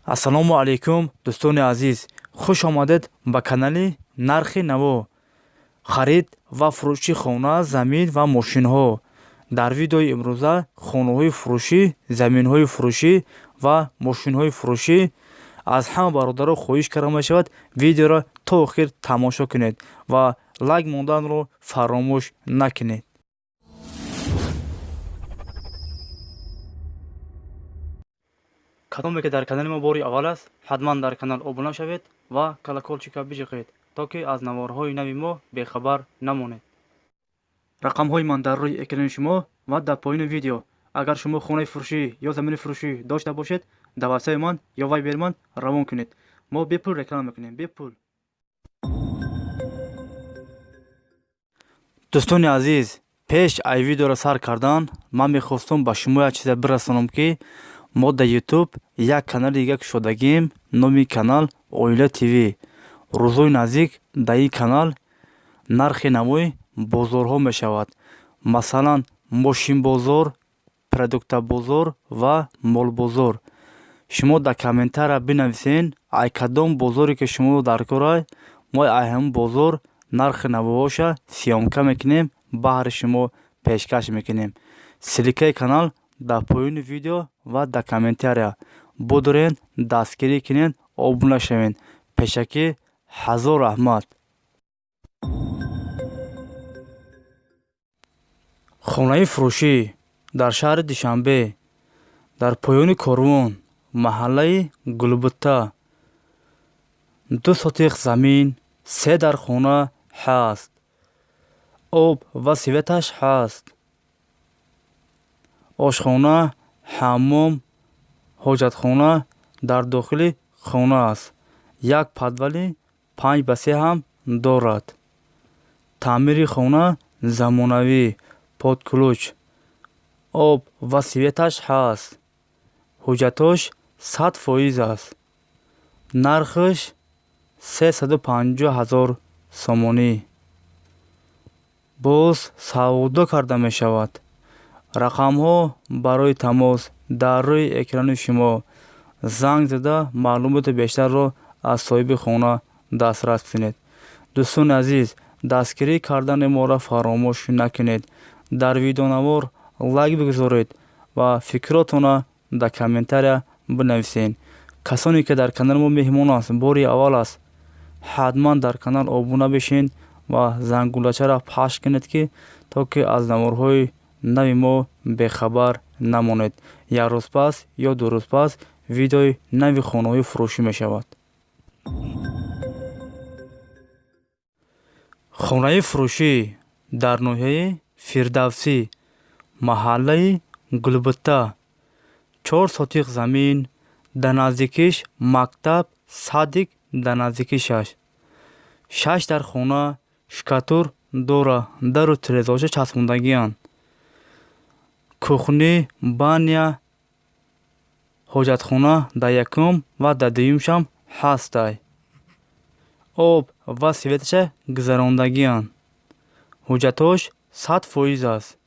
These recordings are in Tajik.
Ассалому алайкум, дӯстони азиз, хуш омадед ба канали Нархи наво. Харид ва фурӯши хона, замин ва мошинҳо. Дар видеои имрӯза хонаҳои фурӯшӣ, заминҳои фурӯшӣ ва мошинҳои фурӯшӣ. Аз ҳама бародаро хоҳиш карда мешавад, видеоро то охир тамошо кунед ва лайк монданро фаромӯш накунед. Кадоме ки дар канали мо бори аввал аст, ҳатман дар канал обуна шавед ва колокольчика биҷиқед, то ки аз наворҳои нави мо бехабар намонед. Рақамҳои ман дар рӯи экрани шумо ва дар поёни видео. Агар шумо хонаи фурӯшӣ ё замини фурӯшӣ дошта бошед, дар ватсапи ман ё вайбери ман равон кунед. Мо бепул реклама мекунем, бепул. Дӯстони азиз, пеш ай видеоро сар кардан ман мехостам ба шумо як чизе бирасонам, ки мо дар Ютуб як канали дига кушодагием. Номи канал Оила ТВ. Рӯзҳои наздик дар ин канал нархи навои бозорҳо мешавад, масалан, мошинбозор, продуктабозор ва молбозор. Шумо дар комментария бинависен, ай кадом бозоре ки шумо дар корай, мо ай ҳамин бозор нархи навоҳоша съёмка мекунем, баҳри шумо пешкаш мекунем. Ссылкаи канал дар поёни видео ва дар комментария. Будурен, дастгирӣ кунен, обуна шавен. Пешакӣ ҳазор раҳмат. Хонаи фурӯшӣ дар шаҳри Душанбе, дар поёни Корвон, маҳаллаи Гулбутта. 2 сотих замин, се дар хона ҳаст, об ва светаш ҳаст, ошхона, ҳаммом, ҳоҷатхона дар дохили хона аст. Як подвали 5 ба 3 ҳам дорад. Таъмири хона замонавӣ, под ключ, об ва светаш ҳаст. Ҳуҷҷатош 100% аст. Нархаш 350 000 сомонӣ. Боз савдо карда мешавад. Рақамҳо барои тамос дар рӯи экрани шумо. Занг зада, маълумоти бештарро аз соҳиби хона дастрас кунед. Дӯстони азиз, дастгирӣ кардани моро фаромӯш накунед. Дар видеонавор лайк бигузоред ва фикротонро дар комментария бинависед. Касоне ки дар канали мо меҳмон аст, бори аввал аст, ҳатман дар канал обуна бишед ва зангулачаро пахш кунед, ки то ки аз наворҳои нави мо бехабар намонед. Як рӯз пас ё 2 рӯз пас видеои нави хонаҳои фурӯшӣ мешавад. Хонаи фурӯшӣ дар ноҳияи Фирдавсӣ, маҳаллаи Гулбутта. 4 сотих замин, дар наздикиш мактаб, садик дар наздикишаш. Шаш дар хона, штукатур дора, дару тирезаҳоша часпондагианд. Кухни, баня, ҳоҷатхона дар якум ва дар дуюмшам ҳастай. Об ва светаша гузарондагианд. Ҳуҷҷатош 100% аст.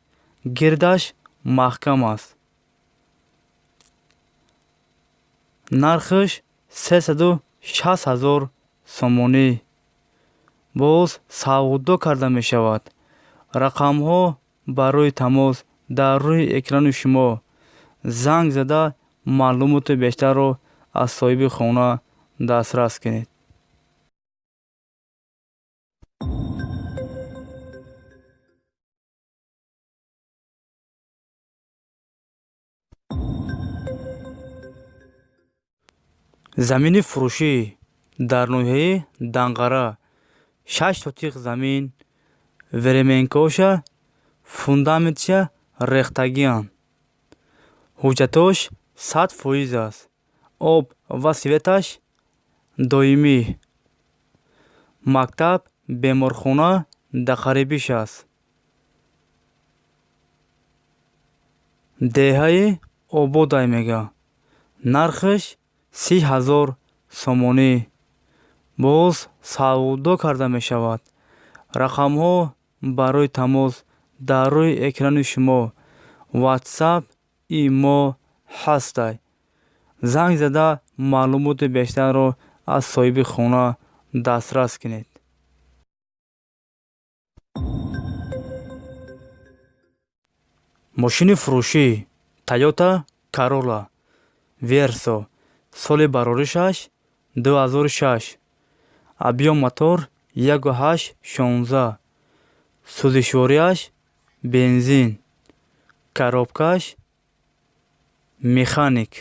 Гирдаш маҳкам аст. Нархаш 360 000 сомонӣ. Боз савдо карда мешавад. Рақамҳо барои тамос дар рӯи экрани шумо. Занг зада, маълумоти бештарро аз соҳиби хона дастрас кунед. Замини фурӯшӣ дар ноҳияи Данғара. 6 сотих замин, временкоша, фундаментша рехтагианд. Ҳуҷҷатош 100% аст. Об ва светаш доимӣ. Мактаб, беморхона дар қарибиш аст. Деҳаи Ободай мега. Нархаш 30 000 сомонӣ. Боз савдо карда мешавад. Рақамҳо барои тамос дар рӯи экрани шумо. Ватсап, имо ҳастай. Занг зада, маълумоти бештарро аз соҳиби хона дастрас кунед. Мошини фурӯшӣ Тойота Карола Версо, соли бароришаш 2006, объём мотор 1,8 16, сӯзишвориаш бензин, коробкаш механик.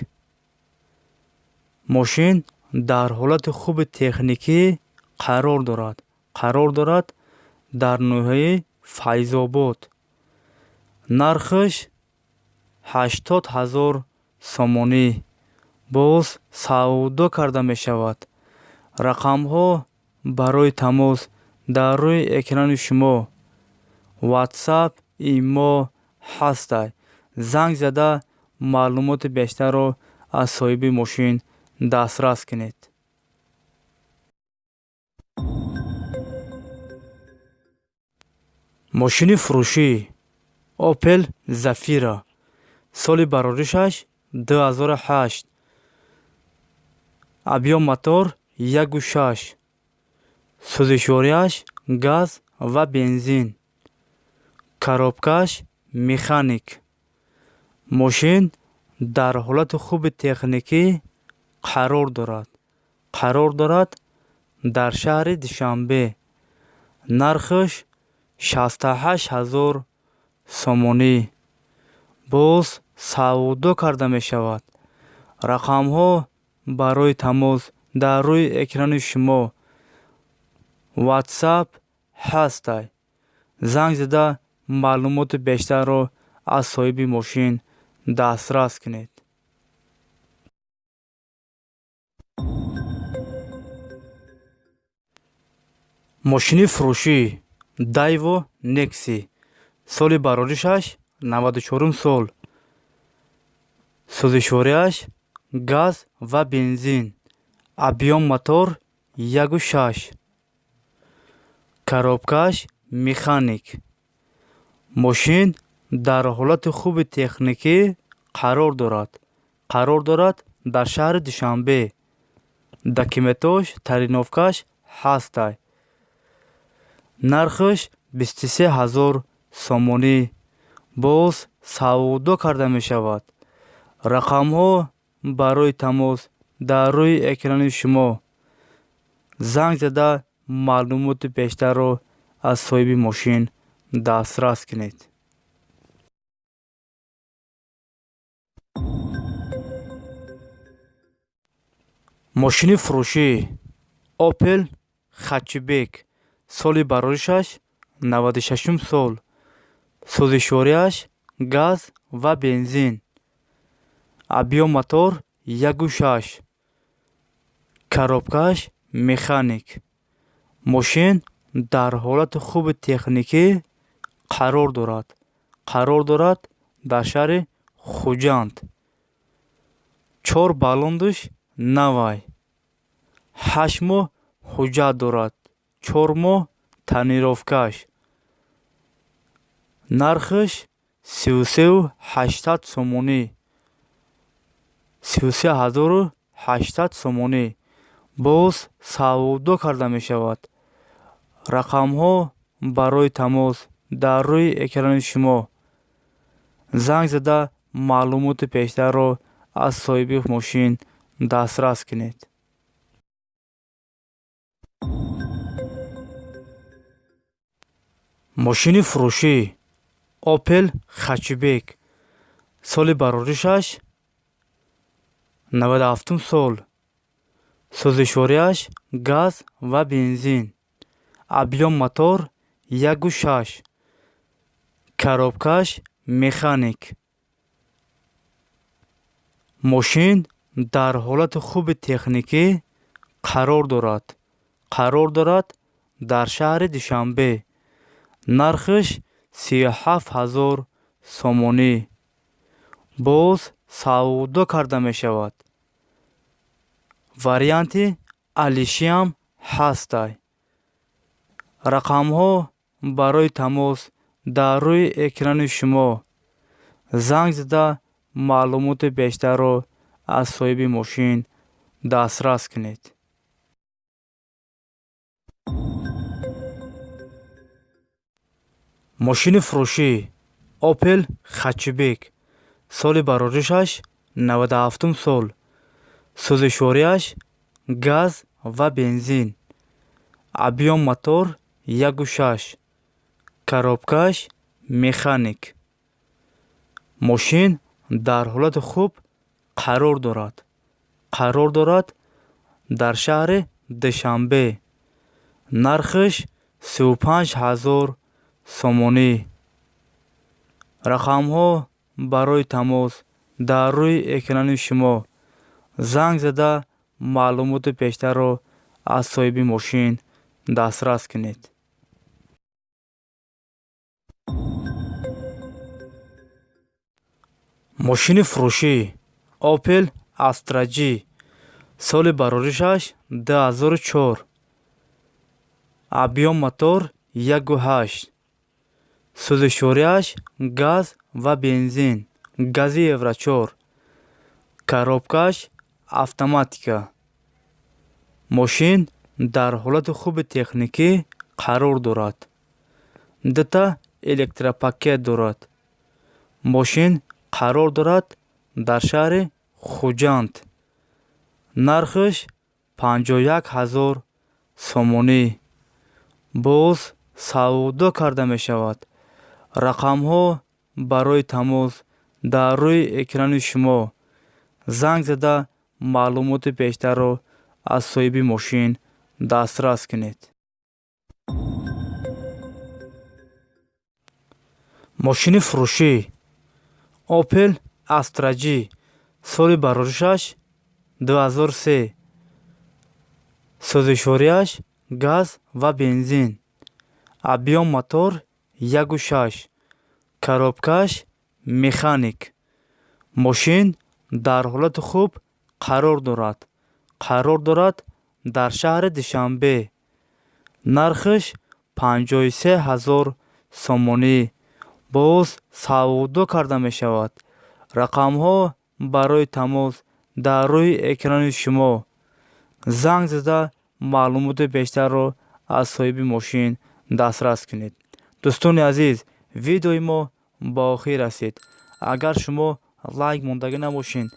Мошин дар ҳолати хуби техникӣ қарор дорад. Қарор дорад дар ноҳияи Файзобод. Нархаш 80 000 сомонӣ, боз савдо карда мешавад. Рақамҳо барои тамос дар рӯи экрани шумо, Ватсап, Имо ҳастай. Занг зада, маълумоти бештарро аз соҳиби мошин дастрас кунед. Мошини фурӯшӣ Опел Зафира, соли бароришаш 2008, объём мотор 1,6, сӯзишвориаш газ ва бензин, коробкаш механик. Мошин дар ҳолати хуби техникӣ қарор дорад. Қарор дорад дар шаҳри Душанбе. Нархаш 68 000 сомонӣ, боз савдо карда мешавад. Рақамҳо барои тамос дар рӯи экрани шумо, Ватсап ҳастай. Занг зада, маълумоти бештарро аз соҳиби мошин дастрас кунед. Мошини фурӯшӣ Дайво Некси, соли бароришаш 94-ум сол, сӯзишвориаш газ ва бензин, объём мотор 1,6, коробкаш механик. Мошин дар ҳолати хуби техникӣ қарор дорад. Қарор дорад дар шаҳри Душанбе. Документош, тонировкаш ҳастай. Нархаш 23 000 сомонӣ, боз савдо карда мешавад. Рақамҳо барои тамос дар рӯи экрани шумо. Занг зада, маълумоти бештарро аз соҳиби мошин дастрас кунед. Мошини фурӯшӣ Опел Хатчбек, соли бароришаш 96-ум сол, сӯзишвориаш газ ва бензин, объём мотор 1,6, коробкаш механик. Мошин дар ҳолати хуби техникӣ қарор дорад. Қарор дорад дар шаҳри Хуҷанд. Чор баллондаш навай, 8 моҳ ҳуҷҷат дорад, 4 моҳ тонировкаш. Нархаш 33 800 сомонӣ, 33 800 сомонӣ, боз савдо карда мешавад. Рақамҳо барои тамос дар рӯи экрани шумо. Занг зада, маълумоти бештарро аз соҳиби мошин дастрас кунед. Мошини фурӯшӣ Опел Хатчбек, соли бароришаш 97-ум сол, сӯзишвориаш газ ва бензин, объём мотор 1,6, коробкаш механик. Мошин дар ҳолати хуби техникӣ қарор дорад. Қарор дорад дар шаҳри Душанбе. Нархаш 37 000 сомонӣ, боз савдо карда мешавад. Варианти алишиам ҳастай. Рақамҳо барои тамос дар рӯи экрани шумо. Занг зада, маълумоти бештарро аз соҳиби мошин дастрас кунед. Мошини фурӯшӣ Опел Хэтчбек, соли бароришаш 97 сол, сӯзишвориаш газ ва бензин, объём мотор 1,6, коробкаш механик. Мошин дар ҳолати хуб қарор дорад. Қарор дорад дар шаҳри Душанбе. Нархаш 35 000 сомонӣ. Рақамҳо барои тамос дар рӯи экрани шумо. Занг зада маълумоти бештарро аз соҳиби мошин дастрас кунед. Мошини фурӯшӣ Опел Астра Ҷ, соли бароришаш 2004, объём мотор 1,8, сӯзишвориаш газ ва бензин, гази Евро 4, коробкаш автоматика. Мошин дар ҳолати хуби техникӣ қарор дорад. Дута электропакет дорад. Мошин қарор дорад дар шаҳри Хуҷанд. Нархаш 51 000 сомонӣ. Боз савдо карда мешавад. Рақамҳо барои тамос дар рӯи экрани шумо. Занг зада маълумоти бештарро аз соҳиби мошин дастрас кунед. Мошини фурӯшӣ Опел Астра Ҷ, соли бароришаш 2003, сӯзишвориаш газ ва бензин, объём мотор 1,6, коробкаш механик. Мошин дар ҳолати хуб қарор дорад. Қарор дорад дар шаҳри Душанбе. Нархаш 53 000 сомонӣ. Боз савдо карда мешавад. Рақамҳо барои тамос дар рӯи экрани шумо. Занг зада маълумоти бештарро аз соҳиби мошин дастрас кунед. Дӯстони азиз, видеои мо ба охир расид. Агар шумо лайк мондагӣ набошед,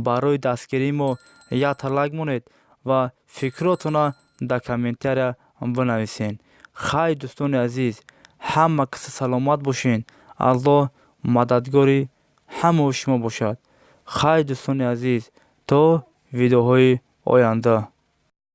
барои дастгирии мо якта лайк монед ва фикротонро дар комментария бинависед. Хайр, дӯстони азиз, ҳама каса саломат бошед. Аллоҳ мададгори ҳамаи шумо бошад. Хайр, дӯстони азиз, то видеоҳои оянда.